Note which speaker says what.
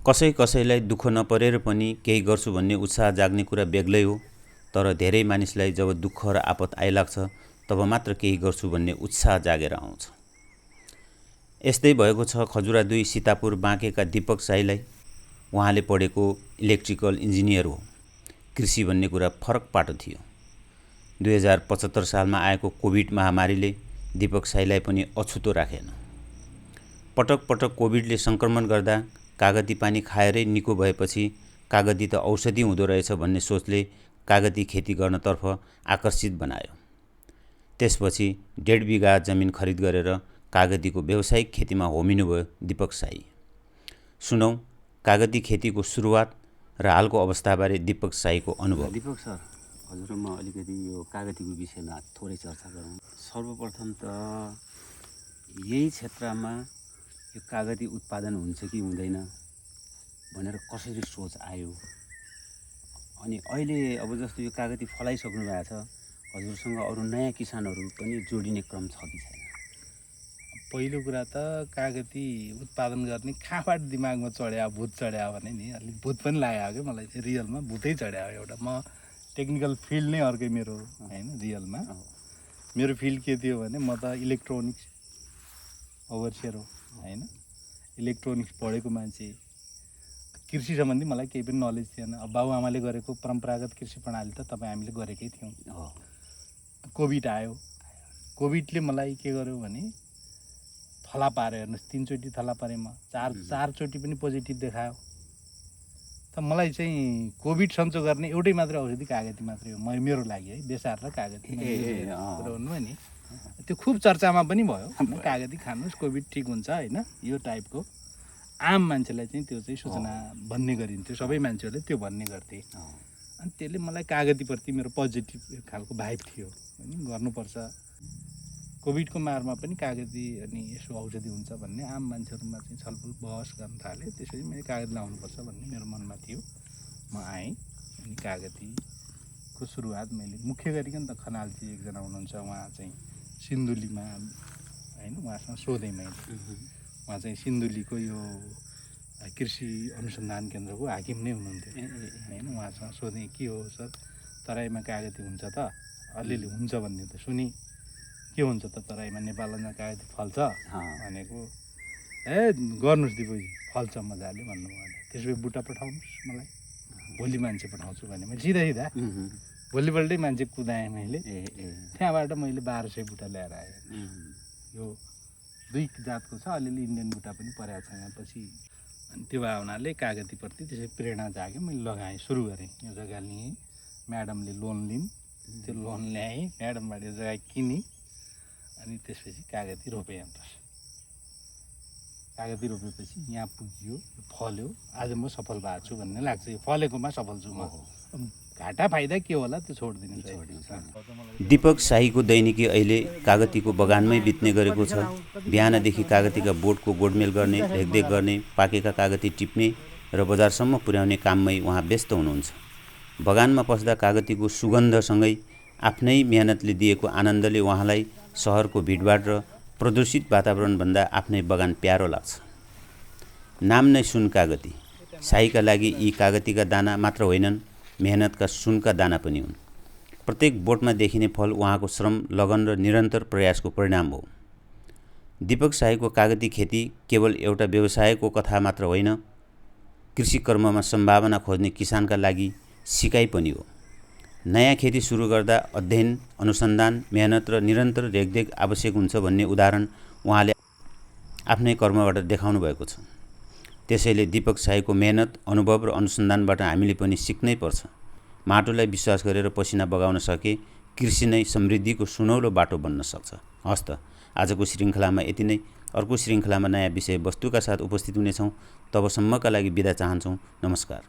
Speaker 1: कसैलाई दुःख नपरेर पनि केही गर्छु भन्ने उत्साह जाग्ने कुरा बेग्लै हो, तर धेरै मानिसलाई जब दुःख र आपत आइलाग्छ तब मात्र केही गर्छु भन्ने उत्साह जागेर आउँछ। यस्तै भएको छ खजुरा 2 सीतापुर बाँकेका दीपक साईलाई। उहाँले पढेको इलेक्ट्रिकल इन्जिनियर हो। कृषि भन्ने कुरा फरक पाटो थियो। 2075 सालमा आएको कोभिड महामारीले दीपक साईलाई पनि अछुतो राखेन। पटक पटक कोभिडले संक्रमण गर्दा कागती पानी खाएरै निको भएपछि कागती त औषधि हुँदो रहेछ भन्ने सोचले कागती खेती गर्नतर्फ आकर्षित बनायो। त्यसपछि 1.5 बिघा जमिन खरिद गरेर कागतीको व्यावसायिक खेतीमा होमिनुभयो दीपक साई। सुनौ कागती खेतीको सुरुवात र हालको अवस्थाबारे दीपक साईको अनुभव।
Speaker 2: दीपक सर, हजुर म अलिकति यो कागतीको विषयमा थोरै चर्चा गरौँ। सर्वप्रथम त यही क्षेत्रमा यो कागती उत्पादन हुन्छ कि हुँदैन भनेर कसरी सोच आयो, अनि अहिले अब जस्तो यो कागती फलाइसक्नु भएको छ, हजुरसँग अरू नयाँ किसानहरू पनि जोडिने क्रम छ कि छैन?
Speaker 3: पहिलो कुरा त कागती उत्पादन गर्ने कहाँबाट दिमागमा चढ्या भूत चढ्या भने नि अलिक भूत पनि लाग्यो क्या मलाई चाहिँ। रियलमा भूतै चढ्या एउटा। म टेक्निकल फिल्ड नै अर्कै मेरो होइन। रियलमा मेरो फिल्ड के थियो भने म त इलेक्ट्रोनिक्स ओभरसियर हो होइन। इलेक्ट्रोनिक्स पढेको मान्छे, कृषि सम्बन्धी मलाई केही पनि नलेज थिएन। अब बाबुआमाले गरेको परम्परागत कृषि प्रणाली त हामीले गरेकै थियौँ। कोभिड आयो। कोभिडले मलाई के गर्यो भने थला पार्यो। हेर्नुहोस् 3 चोटि थला पारेँ म, 4 चोटि पनि पोजिटिभ देखायो। त मलाई चाहिँ कोभिड सन्चो गर्ने एउटै मात्रै औषधि कागती मात्रै हो मेरो लागि है। बेसार र कागती भन्नुभयो नि, त्यो खुब चर्चामा पनि भयो। कागती खानुहोस् कोभिड ठिक हुन्छ होइन, यो टाइपको आम मान्छेलाई चाहिँ त्यो चाहिँ सूचना भन्ने गरिन्थ्यो। सबै मान्छेहरूले त्यो भन्ने गर्थे। अनि त्यसले मलाई कागतीप्रति मेरो पोजिटिभ खालको भाइब थियो होइन, गर्नुपर्छ। कोभिडको मारमा पनि कागती अनि यसो औषधि हुन्छ भन्ने आम मान्छेहरूमा चाहिँ छलफल बहस गर्न थालेँ। त्यसरी मैले कागती लाउनुपर्छ भन्ने मेरो मनमा थियो। म आएँ अनि कागतीको सुरुवात मैले मुख्य गरिकन त खनालजी एकजना हुनुहुन्छ, उहाँ चाहिँ सिन्धुलीमा होइन, उहाँसँग सोधेँ मैले। उहाँ चाहिँ सिन्धुलीको यो कृषि अनुसन्धान केन्द्रको हाकिम नै हुनुहुन्थ्यो होइन। उहाँसँग सोधेँ के हो सर तराईमा कागती हुन्छ त? अलिअलि हुन्छ भन्ने त सुनि, के हुन्छ त तराईमा, नेपालमा कागती फल्छ भनेको। गर्नुहोस् दिपकजी, फल्छ मजाले भन्नुभयो। त्यसो भए बुट्टा पठाउनुहोस् मलाई, भोलि मान्छे पठाउँछु भने मैले सिधा भोलिपल्टै मान्छे कुदाएँ मैले। त्यहाँबाट मैले 1200 बुट्टा ल्याएर आएँ। यो 2 जातको छ, अलिअलि इन्डियन बुट्टा पनि परेको छ यहाँ पछि। अनि त्यो भावनाले कागतीप्रति त्यसै प्रेरणा जाग्यो। मैले लगाएँ, सुरु गरेँ। यो जग्गा लिएँ, म्याडमले लोन लिइन्, त्यो लोन ल्याएँ, म्याडमबाट यो जग्गा किनी अनि त्यसपछि कागती रोपेँ। अन्त कागती रोपेपछि यहाँ पुग्यो, फल्यो। आज म सफल भएको छु भन्ने लाग्छ। यो फलेकोमा सफल छु म। घाटा फाइदा के होला त्यो छोडिदिनु।
Speaker 1: दीपक साईको दैनिकी अहिले कागतीको बगानमै बित्ने गरेको छ। बिहानदेखि कागतीका बोटको गोडमेल गर्ने, रेखदेख गर्ने, पाकेका कागती टिप्ने र बजारसम्म पुर्याउने काममै उहाँ व्यस्त हुनुहुन्छ। बगानमा पस्दा कागतीको सुगन्धसँगै आफ्नै मेहनतले दिएको आनन्दले उहाँलाई सहरको भिडभाड र प्रदूषित वातावरणभन्दा आफ्नै बगान प्यारो लाग्छ। नाम नै सुन कागती। साईका लागि यी कागतीका दाना मात्र होइनन्, मेहनतका सुनका दाना पनि हुन्। प्रत्येक बोटमा देखिने फल उहाँको श्रम, लगन र निरन्तर प्रयासको परिणाम हो। दीपक साईको कागती खेती केवल एउटा व्यवसायको कथा मात्र होइन, कृषि कर्ममा सम्भावना खोज्ने किसानका लागि सिकाइ पनि हो। नयाँ खेती सुरु गर्दा अध्ययन, अनुसन्धान, मेहनत र निरन्तर रेखदेख आवश्यक हुन्छ भन्ने उदाहरण उहाँले आफ्नै कर्मबाट देखाउनु भएको छ। त्यसैले दीपक साईको मेहनत, अनुभव र अनुसन्धानबाट हामीले पनि सिक्नै पर्छ। माटोलाई विश्वास गरेर पसिना बगाउन सके कृषि नै समृद्धिको सुनौलो बाटो बन्न सक्छ। हस् त, आजको श्रृङ्खलामा यति नै। अर्को श्रृङ्खलामा नयाँ विषयवस्तुका साथ उपस्थित हुनेछौँ। तबसम्मका लागि बिदा चाहन्छौँ। नमस्कार।